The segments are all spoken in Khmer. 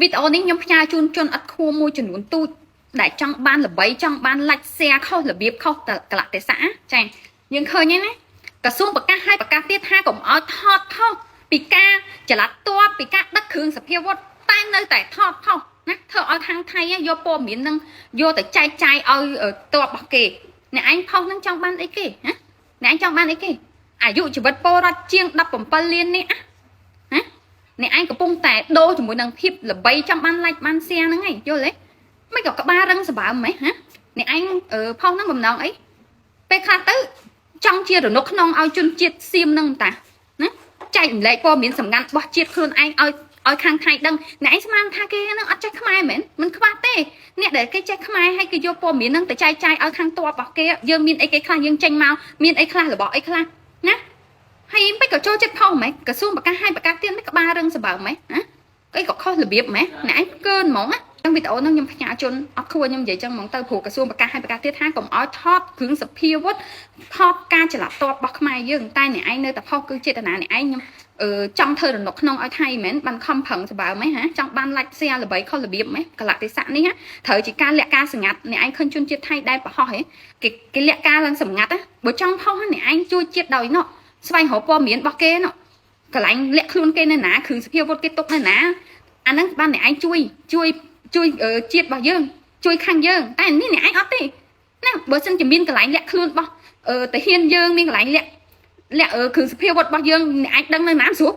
វីដេអូនេះខ្ញុំផ្ញើជូនជនអត់ខួរមួយចំនួនទូចដែលចង់បានល្បីចង់បាន like share ខុសរបៀបខុសកលៈទេសៈចាយើងឃើញហើយណាក្រសួងប្រកាសឲ្យប្រកាសទៀតថាកុំឲ្យថតផុសពីការចល័តតបពីការដឹកគ្រឿងសភាវុធតែនៅតែថតផុសណាធ្វើឲ្យខាងថៃយកព័ត៌មាននឹងយកទៅចែកចាយឲ្យតបរបស់គេអ្នកឯងផុសនឹងចង់បានអីគេណាអ្នកឯងចង់បានអីគេអាយុជីវិតពលរដ្ឋជាង17លាននេះណាអ្នកឯងកំពុងតែដូរជាមួយនឹងភាពល្បីចង់បាន like បាន share ហ្នឹងឯងយល់ទេមិនក៏ក្បាលរឹងសម្បើមហ្មងហ៎អ្នកឯងផុសហ្នឹងបំណងអីពេលខ្លះទៅចង់ជារនុកក្នុងឲ្យជនជាតិសៀមហ្នឹងតាណាចែកម្លែកព័ត៌មានសម្ងាត់របស់ជាតិខ្លួនឯងឲ្យខាងថៃដឹងអ្នកឯងស្មានថាគេនឹងអត់ចេះខ្មែរមែនមិនខ្វះទេអ្នកដែលគេចេះខ្មែរហើយគេយកព័ត៌មានហ្នឹងទៅចែកចាយឲ្យខាងតបរបស់គេយើងមានអីគេខ្លះយើងចេញមកមានអីខ្លះរបស់អីខ្លះណាហើយមិនក៏ចូលចិត្តផុសហ្មងក្រសួងប្រកាសឲ្យប្រកាសទៀតមិនក្បាលរឹងសម្បើមហ្មងណាអីក៏ខុសរបៀបហ្មងអ្នកឯងកើនហ្មងណាចឹងវីដេអូហ្នឹងខ្ញុំផ្ញើជូនអត់ខួរខ្ញុំនិយាយចឹងហ្មងទៅព្រោះក្រសួងប្រកាសឲ្យប្រកាសទៀតថាកុំឲ្យថតគ្រឿងសភាវុធថតការចល័តតបរបស់ខ្មែរយើងតែអ្នកឯងនៅតែផុសគឺចេតនាអ្នកឯងខ្ញុំអឺចង់ធ្វើរនុកក្នុងឲ្យថៃមែនបានខំប្រឹងសម្បើមហ៎ហាចង់បាន like share ល្បីខុសរបៀបហ៎កលៈទេសៈនេះត្រូវជាការលាក់ការសម្ងាត់អ្នកឯងឃើញជនជាតិថៃដែលប្រហោះហ៎គេគេលាក់ការឡើងសម្ងាត់ណាបើចង់ផុសអ្នកឯងជួយជាតិដោយណោះស្វែងរកព័ត៌មានរបស់គេណោះកន្លែងលាក់ខ្លួនគេនៅណាគ្រឿងសភាវុធគេទុកនៅណាអាហ្នឹងបានអ្នកឯងជួយជួយជួយជាតិរបស់យើងជួយខាងយើងតែនេះអ្នកឯងអត់ទេណាបើសិនជាមានកន្លែងលាក់ខ្លួនរបស់តាហ៊ានយើងមានកន្លែងលាក់លាក់គ្រឿងសភាវុធរបស់យើងអ្នកឯងដឹងនៅណាស្រួល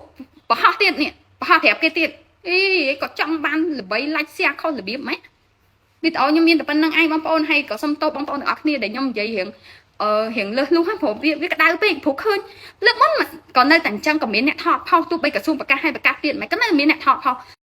ប្រហោះទៀតនេះប្រហោះប្រាប់គេទៀតអីក៏ចង់បានល្បី like share ខុសរបៀបម៉េចវីដេអូខ្ញុំមានតែប៉ុណ្្នឹងឯងបងប្អូនហើយក៏សុំទោសបងប្អូនទាំងអស់គ្នាដែលខ្ញុំនិយាយរឿងរៀងលើសលុះហ្នឹងព្រោះវាក្តៅពេកព្រោះឃើញលើកមុនក៏នៅតែអញ្ចឹងក៏មានអ្នកថតផុសទោះបីក្រសួងប្រកាសឲ្យប្រកាសទៀតមិនក៏នៅមានអ្នកថតផុស។